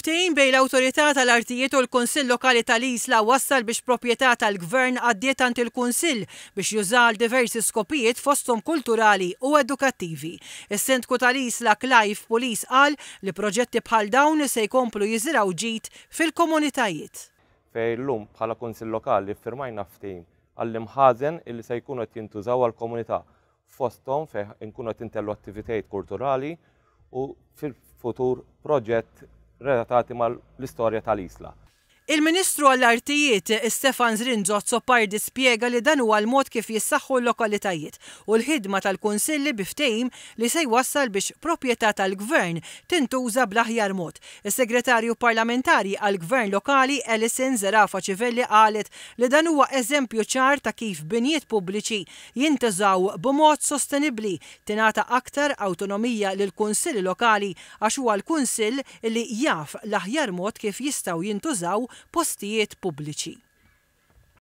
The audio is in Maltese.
Ftehim bejn l-Awtorità tal-Artijiet u l-Kunsill Lokali tal-Isla wassal biex proprjetà tal-Gvern għaddiet għand il-Kunsill biex jużaha għal diversi skopijiet fosthom kulturali u edukattivi. Is-Sindku tal-Isla Clive Pulis qal li proġetti bħal dawn se jkomplu jiżirgħu ġid fil-komunitajiet. Fejn illum bħala Kunsill Lokali ffirmajna ftehim għall-imħażen illi se jkunu qed jintużaw għall-komunità fosthom fejn inkunu qed intellgħu attivitajiet kulturali u fil-futur proġett relatati mal-istorja tal-Isla. Il-Ministru għall-Artijiet, Stefan Zrinzo Azzopardi spjega li dan huwa l-mod kif jissaħħu l-lokalitajiet u l-ħidma tal-kunsilli bi ftehim li se jwassal biex proprjetà tal-Gvern tintuża bl-aħjar mod. Is-Segretarju Parlamentari għall-Gvern Lokali Alison Zerafa Civelli qalet li dan huwa eżempju ċar ta' kif binjiet pubbliċi jintużaw b'mod sostenibbli, tingħata aktar awtonomija lill-kunsilli lokali għax huwa l-kunsill li jaf l-aħjar mod kif jistgħu jintużaw postijiet pubbliċi.